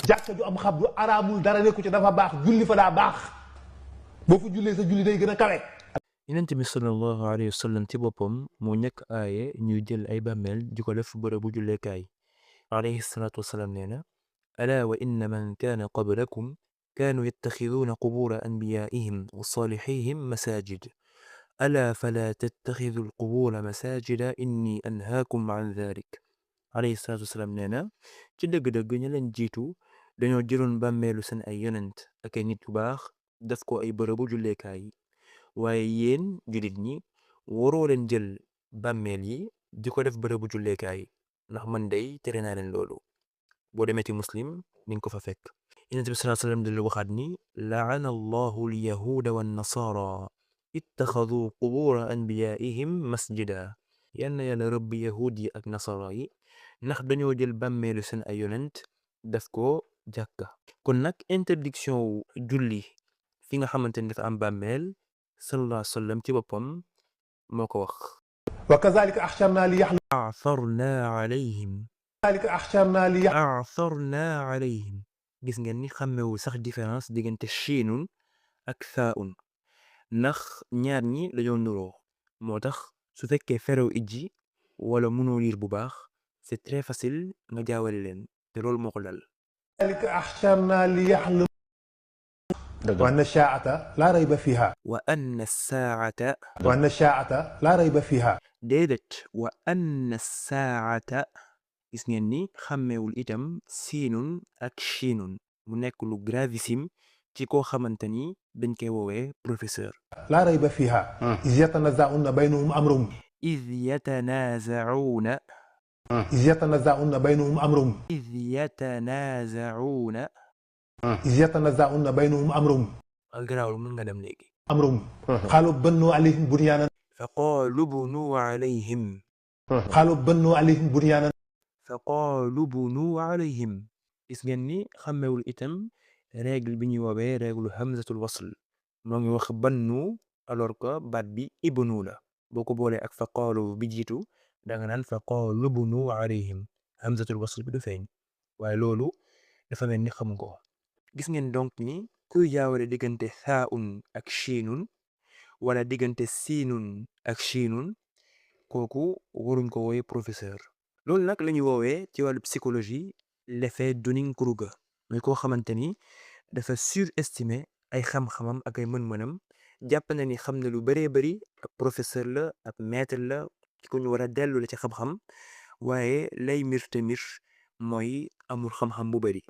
jàkka ju am xabru araamul dara nekku ci dafa baax julli fa daa baax boo fa jullee sa julli day gën a kawe. Yonent bi sallallahu alayhi wa sallam ci boppam moo ñëkk aaye ñuy jël ay bàmmeel di ko def bërëbu julleekaay alayhi salaatu wasalaam nee na alaa wa inna man kaana qablakum kaanuu yattaxiduuna qubuura anbiyaa'ihim wa saalihihim masaajid alaa falaa tattaxidu alqubuura masaajida inni anhaakum an daalik alayhi salaatu wasalaam nee na ci dëgg-dëgg ña leen jiitu dañoo jëloon bàmmeelu seen ay yonent ak ay nit yu baax def ko ay bërëbu julleekaay waaye yéen jullit ñi waroo leen jël bàmmeel yi di ko def bërëbu julleekaay ndax man day tere naa leen loolu boo demee ci muslim ni nga ko fa fekk yonent bi sallallahu alayhi wa sallam di waxaat ni laana allahu alyahuuda wannasaara ittaxadu qubuura anbiyaa'ihim masjida yal na yàlla rëbb yahuud yi ak nasara yi ndax dañoo jël bàmmeelu seen ay yonent def ko jàkka kon nag interdiction wu julli fi nga xamante ni dafa am bàmmeel sallallahu alayhi wa sallam ci boppam moo ko wax wa kazalika axsharna li yaxlu aatharna alayhim kazalika axsharna li aatharna alayhim gis ngeen ni xàmmewul sax différence diggante shiinun ak thaaun ndax ñaar ñi dañoo nuroo moo tax su fekkee ferew ijji wala mënoo liir bu baax c'est très facile nga jaawale leen te loolu moo ko dal kazalika axsharna li yaxlu wa anna shaa'ata laa rayba fiha wa anna saa'ata wa anna shaa'ata laa rayba fiha déedéet wa anna saa'ata gis ngeen ni xàmmewul itam siinun ak shiinun mu nekk lu gravissime ci koo xamante ni dañ koy woowee professeur laa rayba fiha iz yatanaza'una baynahum amrahum id yatanaazacuuna iz yatanaza'una baynahum amrahum id yatanaazacuuna iz yatanaza'una baynahum amrahum garaawul mën nga dem léegi amrahum qaalu bannuu alayhim bunyaanan fa qaalu bunuu alayhim qaalu bannuu alayhim bunyaanan fa qaalu bunuu alayhim gis ngeen ni xàmmewul itam règle bi ñuy woowee règle hamzatul wasl moo ngi wax bannu alors que baat bi ibnu la boo ko boolee ak fa qaalu bi jiitu danga naan fa qaalu bunuu alayhim hamzatul wasl bi du feeñ waaye loolu dafa mel ni xam ko gis ngeen donc ni kuy jaawale diggante thaaun ak shiinun wala diggante siinun ak shiinun kooku waruñ ko woowe professeur loolu nag la ñuy woowee ci wàllu psychologie l'effet Dunning-Kruger mooy koo xamante ni dafa surestimer ay xam-xamam ak ay mën-mënam jàpp na ni xam na lu bëree bëri ab professeur la ab maître la ku ñu war a dellu la ci xam-xam waaye lay mir te mir mooy amul xam-xam bu bëri